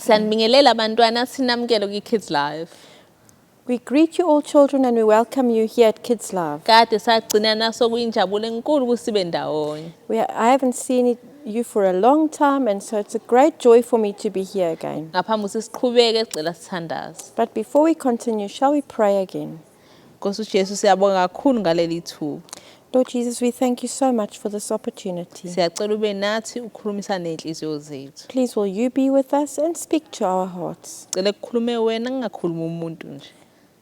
Siyanibingelela abantwana, sinamukele kwi-Kids Live. We greet you all, children, and we welcome you here at Kids Live. Kade sagcina naso kuyinjabulo enkulu ukuthi ndawonye. I haven't seen you for a long time, and so it's a great joy for me to be here again. Ngaphambi ukuthi siqhubeke, sicela sithandaze. But before we continue, shall we pray again? Nkosi uJesu, siyabonga kakhulu ngaleli thuba. Lord Jesus, we thank you so much for this opportunity. Siyacela ube nathi ukhulumisane ney'nhliziyo zethu. Please, will you be with us and speak to our hearts? Cela kukhulume wena, kungakhulumi umuntu nje.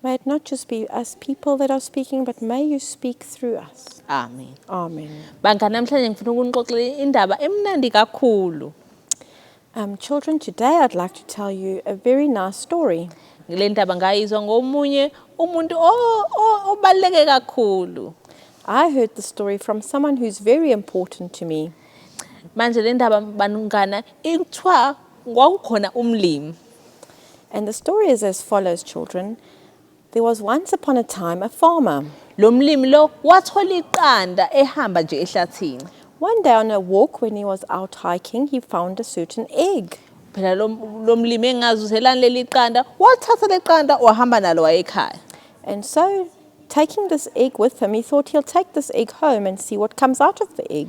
May it not just be us people that are speaking, but may you speak through us. Amen. Amen. Bangani, namhlanje ngifuna ukunixoxela indaba emnandi kakhulu. Children, today I'd like to tell you a very nice story. Le ndaba ngayizwa ngomunye umuntu obaluleke kakhulu. I heard the story from someone who's very important to me. Manje le ndaba, bangani, ikuthiwa kwakukhona umlimi. And the story is as follows, children. There was once upon a time a farmer. Lo mlimi lo wathola iqanda ehamba nje ehlathini. One day on a walk when he was out hiking, he found a certain egg. Phela lo mlimi engazi ukuthi elani leli qanda, wathatha leqanda wahamba nalo waye ekhaya. And so, taking this egg with him, he thought he'll take this egg home and see what comes out of the egg.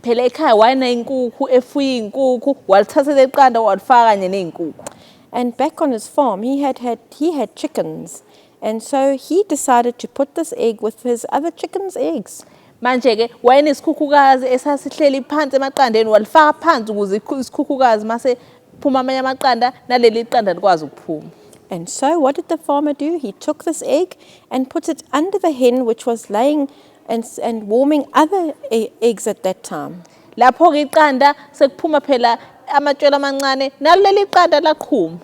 Phela ekhaya wayeney'nkukhu, efuye iy'nkukhu, walithatha leqanda walifaka kanye ney'nkukhu. And back on his farm, he had chickens. And so he decided to put this egg with his other chickens' eggs. Manje-ke wayenesikhukhukazi esasihleli phansi emaqandeni, walifaka phansi ukuze isikhukhukazi mase phuma amanye amaqanda naleli qanda likwazi ukuphuma. And so, what did the farmer do? He took this egg and put it under the hen, which was laying and warming other eggs at that time. Lapho-ke iqanda sekuphuma phela amatshwele amancane, nalo leli qanda laqhuma.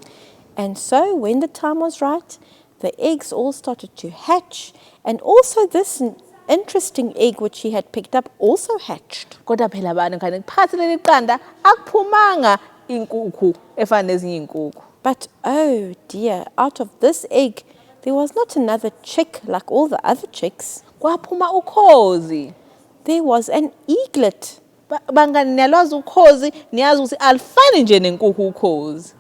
And so, when the time was right, the eggs all started to hatch, and also this interesting egg which he had picked up also hatched. Kodwa phela bangani, phakathi leli qanda akuphumanga inkukhu efana nezinye iy'nkukhu. But oh dear, out of this egg there was not another chick like all the other chicks. Kwaphuma ukhozi. There was an eaglet. Bangani, niyalwazi ukhozi, niyazi ukuthi alifani nje nenkukhu ukhozi.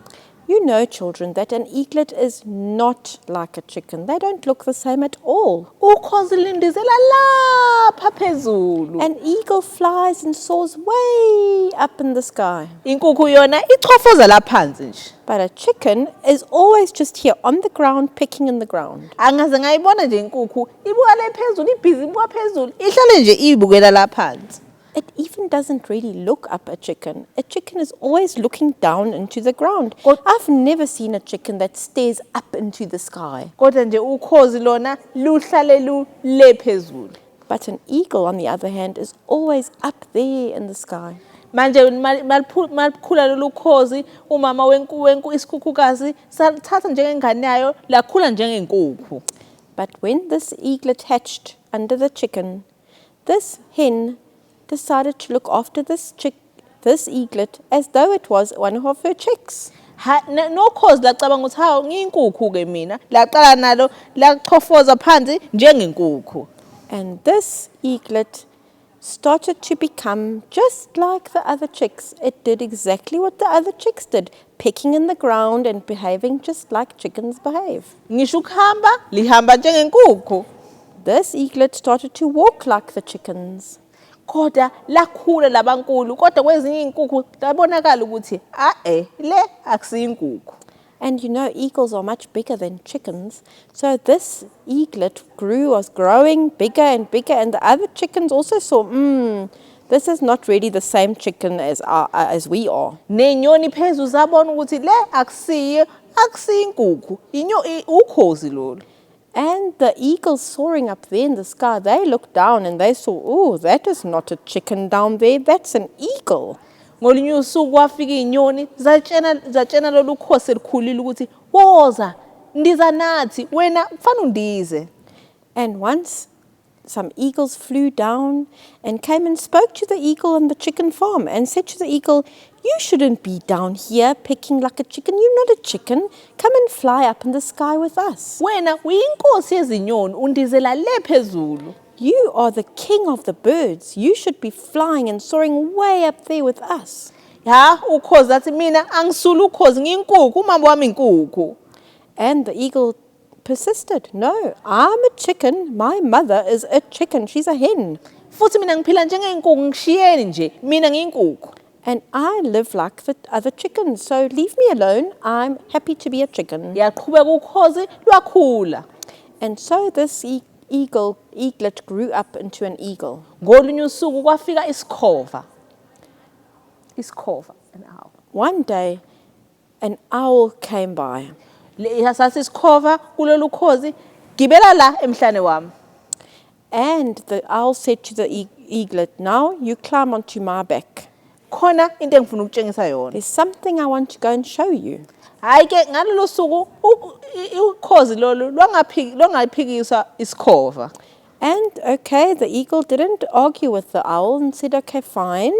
You know, children, that an eaglet is not like a chicken. They don't look the same at all. Ukhozi lindizela lapha phezulu. An eagle flies and soars way up in the sky. Inkukhu yona ichofoza la phansi nje. But a chicken is always just here on the ground, pecking in the ground. Angaze ngayibona nje inkukhu ibuka le phezulu, ibhizi ibuka phezulu, ihlale nje iyibukela la phansi. It even doesn't really look up, a chicken. A chicken is always looking down into the ground. I've never seen a chicken that stares up into the sky. Kodwa nje ukhozi lona luhlale lule phezulu. But an eagle, on the other hand, is always up there in the sky. Manje malikhula lolu khozi, umama wenku isikhukhukazi sathatha njengengane yayo, lakhula njengenkukhu. But when this eaglet hatched under the chicken, this hen decided to look after this chick, this eaglet, as though it was one of her chicks. Ha, nokhozi lacabanga ukuthi hawu, ngiyinkukhu-ke mina, laqala nalo lachofoza phansi njengenkukhu. And this eaglet started to become just like the other chicks. It did exactly what the other chicks did, pecking in the ground and behaving just like chickens behave. Ngisho ukuhamba lihamba njengenkukhu. This eaglet started to walk like the chickens. Kodwa lakhula labankulu, kodwa kwezinye iy'nkukhu labonakala ukuthi a-e, le akusiyo inkukhu. And you know, eagles are much bigger than chickens. So this eaglet was growing bigger and bigger, and the other chickens also saw, this is not really the same chicken as we are." Ney'nyoni phezulu zabona ukuthi le akusiyo inkukhu, ukhozi lolu. And the eagles soaring up there in the sky, they looked down and they saw, "Oh, that is not a chicken down there, that's an eagle." Ngolunye usuku kwafika iy'nyoni zatshena lolu khozi elikhulile ukuthi woza, ndiza nathi, wena kufanele undize. And once some eagles flew down and came and spoke to the eagle on the chicken farm and said to the eagle, "You shouldn't be down here pecking like a chicken. You're not a chicken. Come and fly up in the sky with us." Wena uyinkosi yezinyoni, undizela le phezulu. "You are the king of the birds. You should be flying and soaring way up there with us." Ha, ukhozi athi mina angisula ukhozi, ngiyinkukhu, umama wami inkukhu. And the eagle persisted. "No, I'm a chicken. My mother is a chicken. She's a hen." Futhi mina ngiphila njengenkukhu, ngishiyeni nje, mina ngiyinkukhu. "And I live like the other chickens. So leave me alone. I'm happy to be a chicken." Yaqhubeka ukhozi lwakhula. And so this eaglet grew up into an eagle. Ngolunye usuku kwafika isikhova, isikhova, an owl. One day, an owl came by. Sathi isikhova kulolu khozi, gibela la emhlane wami. And the owl said to the eaglet, "Now you climb onto my back." Khona into engifuna ukutshengisa yona. "There's something I want to go and show you." Hayi ke, ngalolu suku ukhozi lolu lwangaphikiswa isikhova. And okay, the eagle didn't argue with the owl and said, "Okay, fine."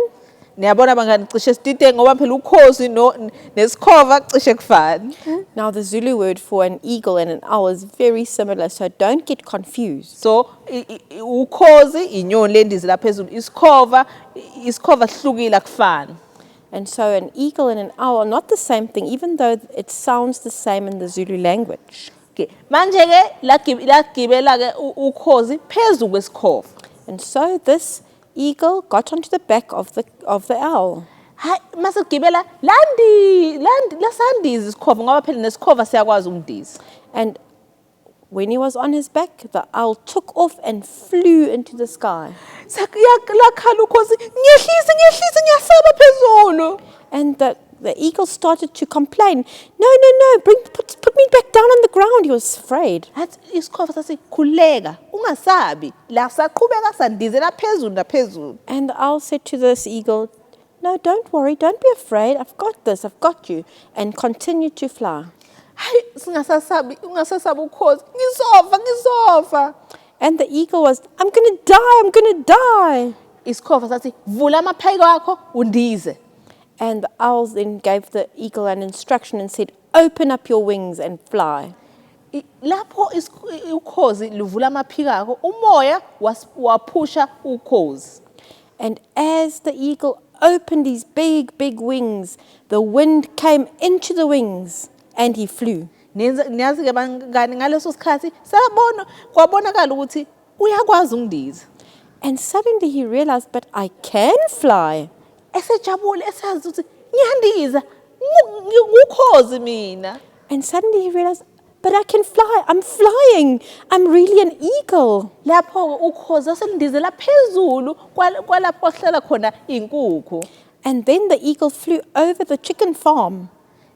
Niyabona bangani, cishe sidide ngoba phela ukhozi no nesikhova cishe kufani. Now, the Zulu word for an eagle and an owl is very similar, so don't get confused. So ukhozi inyoni lendizela phezulu, isikhova sihlukile, akufani. And so, an eagle and an owl are not the same thing, even though it sounds the same in the Zulu language. Okay, manje ke lagibela ke ukhozi phezu kwesikhova. And so, this eagle got onto the back of the owl. Hayi, mase kugibela landi landi lasandiza isikhova ngoba phela nesikhova siyakwazi ukundiza. And when he was on his back, the owl took off and flew into the sky. Lakhala ukhozi, ngiyehlise, ngiyehlise, ngiyasaba phezulu. And the eagle started to complain. "No, no, no, put me back down on the ground." He was afraid. Athi isikhova sathi, khululeka, ungasabi, la saqhubeka sandizela phezulu naphezulu. And the owl said to this eagle, "No, don't worry, don't be afraid. I've got this, I've got you." And continued to fly. Hayi, singasasabi, ungasasabi ukhozi, ngizofa, ngizofa. And the eagle was, "I'm going to die, I'm going to die." Isikhova sathi, vula amaphiko akho undize. And the owl then gave the eagle an instruction and said, "Open up your wings and fly." Lapho ukhozi luvula amaphiko akho, umoya waphusha ukhozi. And as the eagle opened his big, big wings, the wind came into the wings and he flew. Niyazi-ke bangani, ngaleso sikhathi sabona kwabonakala ukuthi uyakwazi ukundiza. And suddenly he realized, "But I can fly." Esejabule esazi ukuthi ngiyandiza, ngukhozi mina. And suddenly he realized, "But I can fly. I'm flying. I'm really an eagle." Lapho-ke ukhozi waselindizela phezulu kwalapho kwakuhlala khona iy'nkukhu. And then the eagle flew over the chicken farm.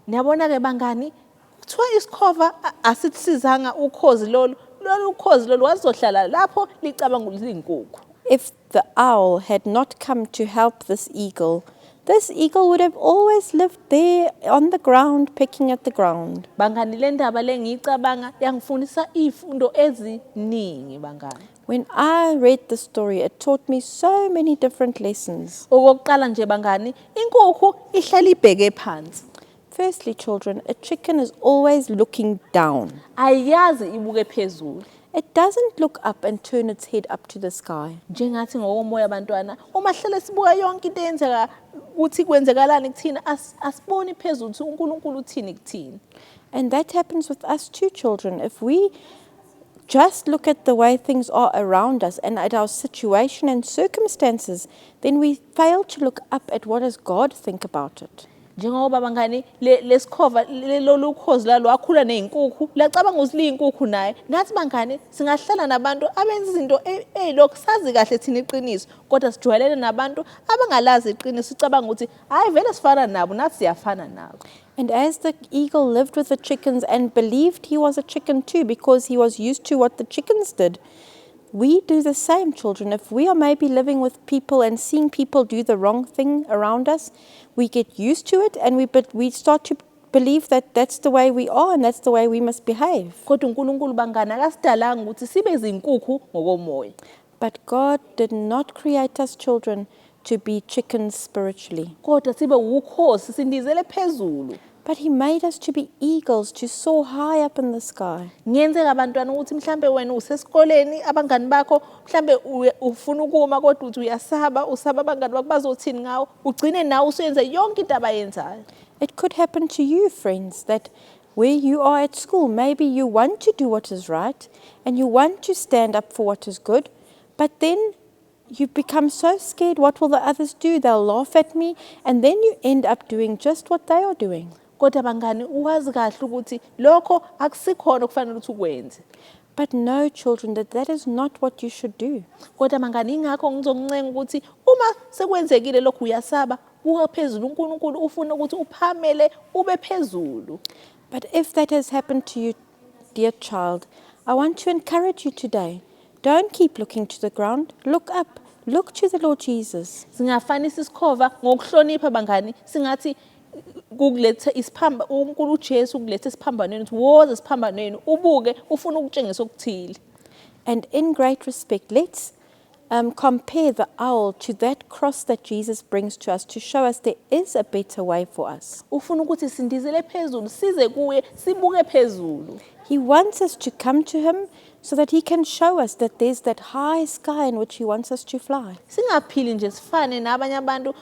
Niyabona-ke bangani, kuthiwa isikhova asisizanga ukhozi lolu, lolu ukhozi lolu wazohlala lapho licabanga ukuthi liyinkukhu. If the owl had not come to help this eagle would have always lived there on the ground, pecking at the ground. Bangani, le ndaba le ngiyicabanga yangifundisa iy'fundo eziningi, bangani. When I read the story, it taught me so many different lessons. Okokuqala nje bangani, inkukhu ihlala ibheke phansi. Firstly, children, a chicken is always looking down. Ayiyazi ibuke phezulu. It doesn't look up and turn its head up to the sky. Njengathi ngokomoya abantwana, uma sihlale sibuka yonke into eyenzeka ukuthi kwenzekalani kuthina, asiboni phezulu ukuthi uNkulunkulu uthini kuthina. And that happens with us too, children. If we just look at the way things are around us and at our situation and circumstances, then we fail to look up at what does God think about it. Njengoba bangani lesikhova lolu khozi lalo wakhula ney'nkukhu, lacabanga ukuthi liyinkukhu naye. Nathi bangani singahlala nabantu abenza izinto ey'lokhu sazi kahle thina iqiniso, kodwa sijwayelene nabantu abangalazi iqiniso, sicabanga ukuthi hhayi vele sifana nabo, nathi siyafana nabo. And as the eagle lived with the chickens and believed he was a chicken too because he was used to what the chickens did, we do the same, children. If we are maybe living with people and seeing people do the wrong thing around us, we get used to it and we start to believe that that's the way we are and that's the way we must behave. Kodwa uNkulunkulu bangani akasidalanga ukuthi sibe izinkukhu ngokomoya. But God did not create us, children, to be chickens spiritually. Kodwa sibe ukhozi sindizele phezulu. but He made us to be eagles, to soar high up in the sky. Kungenzeka abantwana ukuthi mhlambe wena usesikoleni, abangani bakho mhlambe ufuna ukuma kodwa uthi uyasaba, usaba abangani bakho bazothini ngawo, ugcine nawe usuyenza yonke into abayenzayo. It could happen to you, friends, that where you are at school, maybe you want to do what is right and you want to stand up for what is good, but then you become so scared. What will the others do? They'll laugh at me, and then you end up doing just what they are doing. Kodwa bangani, uwazi kahle ukuthi lokho akusikhona okufanele ukuthi ukwenze. But know, children, that that is not what you should do. Kodwa mangani, ingakho ngizokuncenga ukuthi uma sekwenzekile lokhu uyasaba, buka phezulu, uNkulunkulu ufuna ukuthi uphamele ube phezulu. But if that has happened to you, dear child, I want to encourage you today. Don't keep looking to the ground. Look up. Look to the Lord Jesus. Singafanisa isikhova ngokuhlonipha bangani, singathi kukuletha isiphamba uNkulunkulu uJesu ukuletha esiphambanweni, ukuthi woza esiphambanweni ubuke, ufuna ukutshengisa okuthile. And in great respect, let's compare the owl to that cross that Jesus brings to us to show us there is a better way for us. Ufuna ukuthi sindizele phezulu, size kuye, sibuke phezulu. He wants us to come to Him so that He can show us that there's that high sky in which He wants us to fly. Singaphili nje sifane nabanye abantu,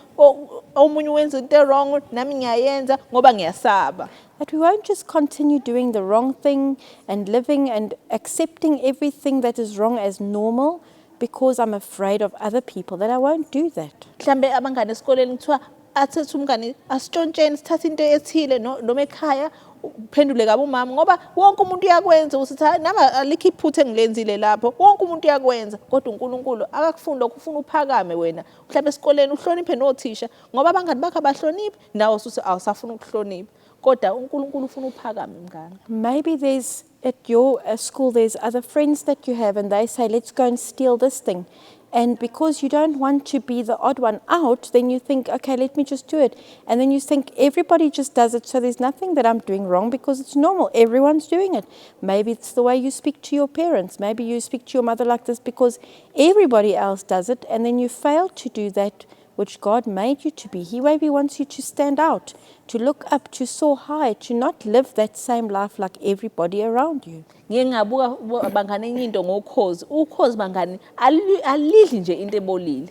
omunye wenza into wrong, nami ngiyayenza ngoba ngiyasaba. That we won't just continue doing the wrong thing and living and accepting everything that is wrong as normal because I'm afraid of other people, that I won't do that. Mhlambe abangane esikoleni kuthiwa athethe umngane asitshontsheni sithathe into ethile, noma ekhaya uphendule kabi umama ngoba wonke umuntu uyakwenza, ukuthi hayi, nami alikho iphutha engilenzile lapho, wonke umuntu uyakwenza. Kodwa uNkulunkulu akakufuni lokho, ufuna uphakame wena. Mhlawumbe esikoleni uhloniphe nothisha ngoba abangani bakho abahloniphi, nawe usuthi awusafuna ukuhlonipha, kodwa uNkulunkulu ufuna uphakame, mngane. Maybe there's at your school there's other friends that you have and they say, "Let's go and steal this thing." And because you don't want to be the odd one out, then you think, "Okay, let me just do it." And then you think everybody just does it, so there's nothing that I'm doing wrong because it's normal. Everyone's doing it. Maybe it's the way you speak to your parents. Maybe you speak to your mother like this because everybody else does it. And then you fail to do that which God made you to be. He maybe wants you to stand out, to look up, to soar high, to not live that same life like everybody around you. Ngike ngabuka bangane enye into ngokhozi. Ukhozi bangani alidli nje into ebolile.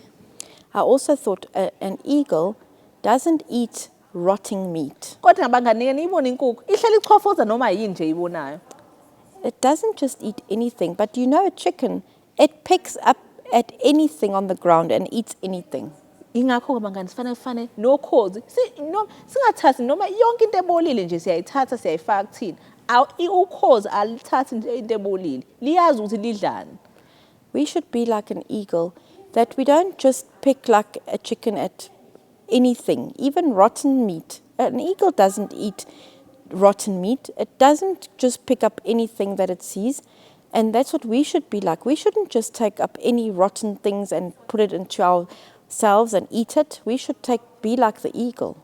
I also thought an eagle doesn't eat rotting meat. Kodwa bangani, ke niyibona inkukhu ihlala ichofoza noma yini nje ibonayo. It doesn't just eat anything, but you know a chicken, it picks up at anything on the ground and eats anything. Ingakho-ke bangani sifanele kufane nokhozi, singathathi noma yonke into ebolile nje siyayithatha siyayifaka kuthina. Ukhozi alithathi nje into ebolile, liyazi ukuthi lidlani. We should be like an eagle, that we don't just pick like a chicken at anything, even rotten meat. An eagle doesn't eat rotten meat. It doesn't just pick up anything that it sees. And that's what we should be like. We shouldn't just take up any rotten things and put it into ourselves and eat it. We should be like the eagle.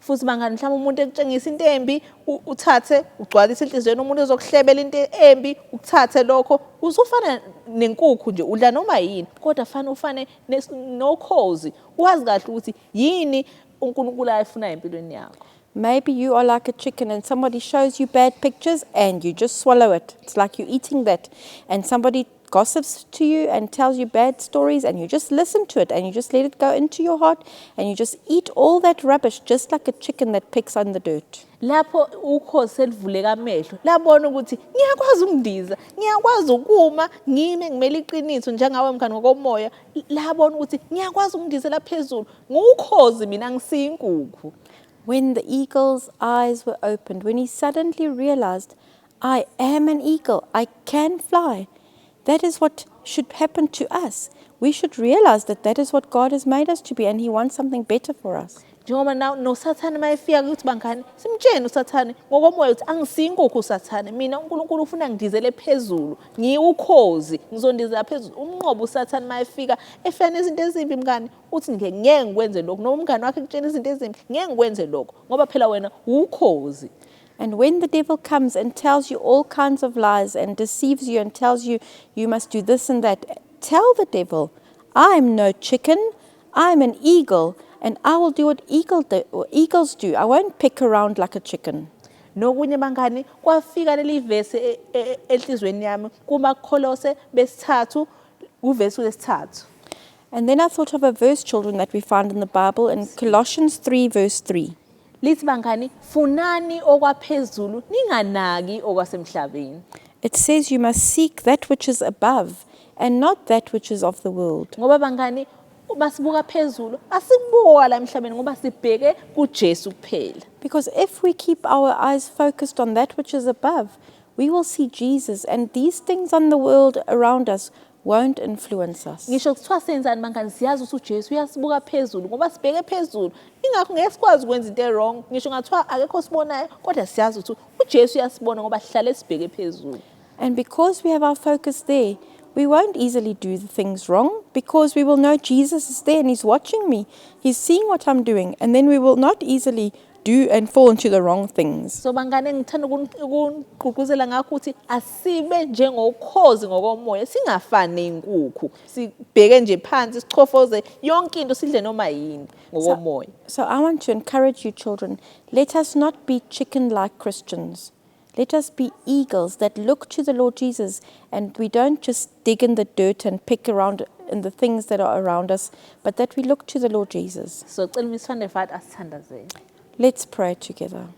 Futhi bangani, mhlawumbe umuntu ekutshengisa into embi, uthathe ugcwalise enhliziyweni, umuntu ezokuhlebela into embi ukuthathe lokho, usufana nenkukhu nje udla noma yini. Kodwa fane ufane nokhozi, wazi kahle ukuthi yini uNkulunkulu ayifunayo empilweni yakho. Maybe you are like a chicken and somebody shows you bad pictures and you just swallow it. It's like you're eating that. And somebody gossips to you and tells you bad stories and you just listen to it and you just let it go into your heart and you just eat all that rubbish, just like a chicken that picks on the dirt. Lapho ukhozi selivuleka amehlo, labona ukuthi ngiyakwazi ukundiza, ngiyakwazi ukuma ngime ngimele iqiniso njengawe mngani ngokomoya, labona ukuthi ngiyakwazi ukundizela phezulu, ngukhozi mina, ngisiyinkukhu. When the eagle's eyes were opened, when he suddenly realized, "I am an eagle, I can fly." That is what should happen to us. We should realize that that is what God has made us to be, and He wants something better for us. Njengoba noSathane uma efika ukuthi bangani, simtshene uSathane ngokomoya ukuthi angisiyinkukhu uSathane mina, uNkulunkulu ufuna ngidizele phezulu, ngiwukhozi, ngizondizela phezulu. Umnqobo uSathane uma efika efika nezinto ezimbi mngani, uthi ngeke ngikwenze lokhu, noma umngani wakhe ekutshena izinto ezimbi, ngeke ngikwenze lokho ngoba phela wena ukhozi. And when the devil comes and tells you all kinds of lies and deceives you and tells you you must do this and that, tell the devil, "I'm no chicken, I'm an eagle. And I will do what eagles do. I won't peck around like a chicken. Nokunye bangani, kwafika leli vesi enhliziyweni yami kumaKholose besithathu kuvesi lesithathu. And then I thought of a verse, children, that we find in the Bible in Colossians 3, verse 3. Lithi bangani, funani okwaphezulu, ninganaki okwasemhlabeni. It says you must seek that which is above and not that which is of the world. Ngoba bangani, uma sibuka phezulu asikubuka la emhlabeni ngoba sibheke kuJesu kuphela. Because if we keep our eyes focused on that which is above, we will see Jesus, and these things on the world around us won't influence us. Ngisho kuthiwa senzani bangani, siyazi ukuthi uJesu uyasibuka phezulu ngoba sibheke phezulu, ingakho ngeke sikwazi ukwenza into e-wrong. Ngisho ngathiwa akekho sibonayo, kodwa siyazi ukuthi uJesu uyasibona ngoba sihlale sibheke phezulu. And because we have our focus there, we won't easily do the things wrong because we will know Jesus is there and he's watching me. He's seeing what I'm doing. And then we will not easily do and fall into the wrong things. So bangane, ngithanda ukugqugquzela ngakho ukuthi asibe njengokhozi ngokomoya, singafani nezinkukhu sibheke nje phansi, sichofoze yonke into, sidle noma yini ngokomoya. So I want to encourage you, children. Let us not be chicken like Christians. Let us be eagles that look to the Lord Jesus, and we don't just dig in the dirt and pick around in the things that are around us, but that we look to the Lord Jesus. So cela uMiss van der Walt asithandazele. Let's pray together.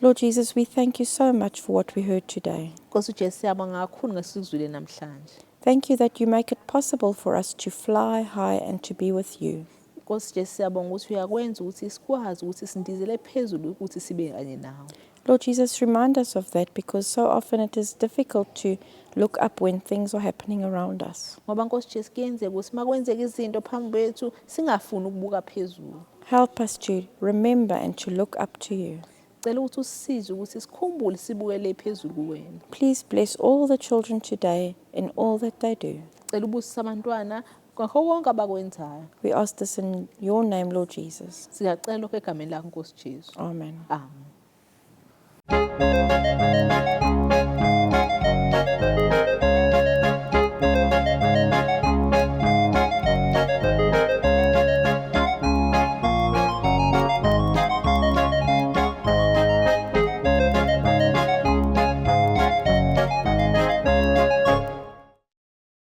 Lord Jesus, we thank you so much for what we heard today. Nkosi uJesu, siyabonga kakhulu ngesikuzwile namhlanje. Thank you that you make it possible for us to fly high and to be with you. Nkosi Jesu, siyabonga ukuthi uyakwenza ukuthi sikwazi ukuthi sindizele phezulu ukuthi sibe kanye nawe. Lord Jesus, remind us of that because so often it is difficult to look up when things are happening around us. Ngoba Nkosi Jesu, kuyenzeka ukuthi makwenzeka izinto phambi kwethu singafuni ukubuka phezulu. Help us to remember and to look up to you. Cela ukuthi usisize ukuthi sikhumbule sibukele phezulu kuwena. Please bless all the children today in all that they do. Cela ubusise abantwana ngakho konke abakwenzayo. We ask this in your name, Lord Jesus. Siyacela lokho egameni lakho, Nkosi Jesu. Amen. Amen.